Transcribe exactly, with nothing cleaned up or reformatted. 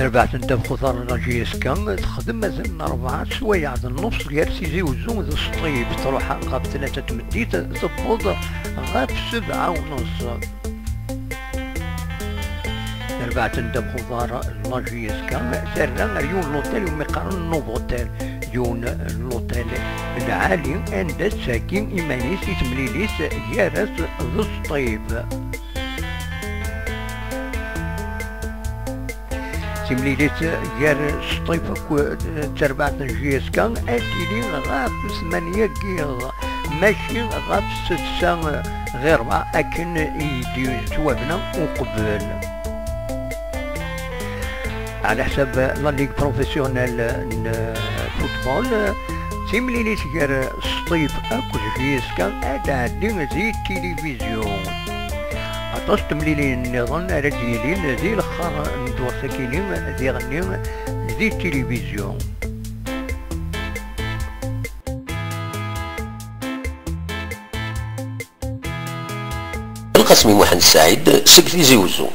Tarbaɛt n ddabex uḍar n la J S K texdem azal n rebɛa swayeɛ d nnefs gar Tizi Uzzu d Sṭif, truḥ ɣef tlata n tmeddit, tewweḍ ɣef sebɛa u nus. Tarbaɛt n ddabex uḍar n la J S K terra ar yiwen n l'hôtel iwumi qqaren Novotel, yiwen n l'hôtel lɛali anda tettheggi iman-is i temlilit gar-as d Sṭif. Timlilit gar Sṭif akked tarbaɛt n J S K ad tili ɣef ssmanya n yiḍ, mačči ɣef setta ɣir rebɛa akken i d-yettwabna uqbel. Ɛla ḥsab la Ligue Professionnelle n football, timlilit gar Sṭif akked J S K ad tɛeddi di tilivizyu. Aṭas n temlilin nniḍen ara d-yilin di lexxar n ddurt-agi-ni diɣenni di tilivizyu. Lqasmi Muḥend Saɛid seg Tizi Uzzu.